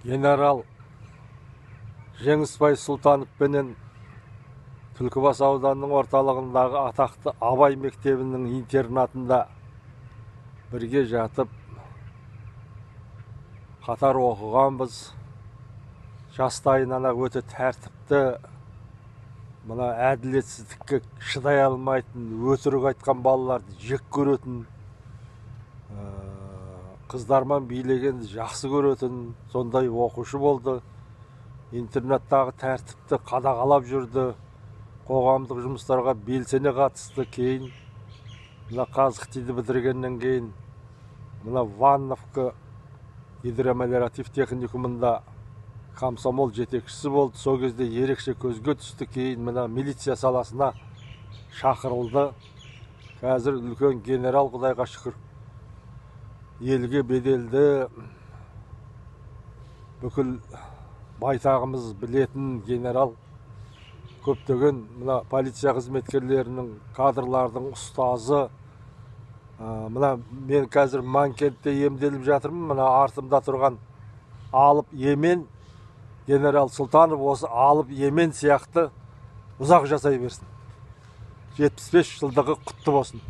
Генерал Жеңісбай Сұлтановпенен Түлкібас ауданының орталығындағы атақты Абай мектебінің интернатында бірге жатып қатар оқығанбыз. Жастайынан ақ өте тәртіпті, мына әділетсіздікке шыдай алмайтын, өтірік айтқан балаларды жек көретін, қыздармен билегенді жақсы көретін сондай оқушы болды. Интернаттағы тәртіпті қадағалап жүрді, қоғамдық жұмыстарға белсене қатысты. Кейін мына ҚазХТИ-ді бітіргеннен кейін мына Ванновка гидромелиоратив техникумында комсомол жетекшісі болды. Сол кезде ерекше көзге түсті. Кейін мына милиция саласына шақырылды. Қазір үлкен генерал, Құдайға шүкір, елге беделді, бүкіл байтағымыз білетін генерал. Көптеген мына полиция қызметкерлерінің, кадрлардың ұстазы. Мына мен қазір Манкентте емделіп жатырмын. Мына артымда тұрған алып емен генерал Сұлтанов осы алып емен сияқты ұзақ жасай берсін. 75 жылдығы құтты болсын.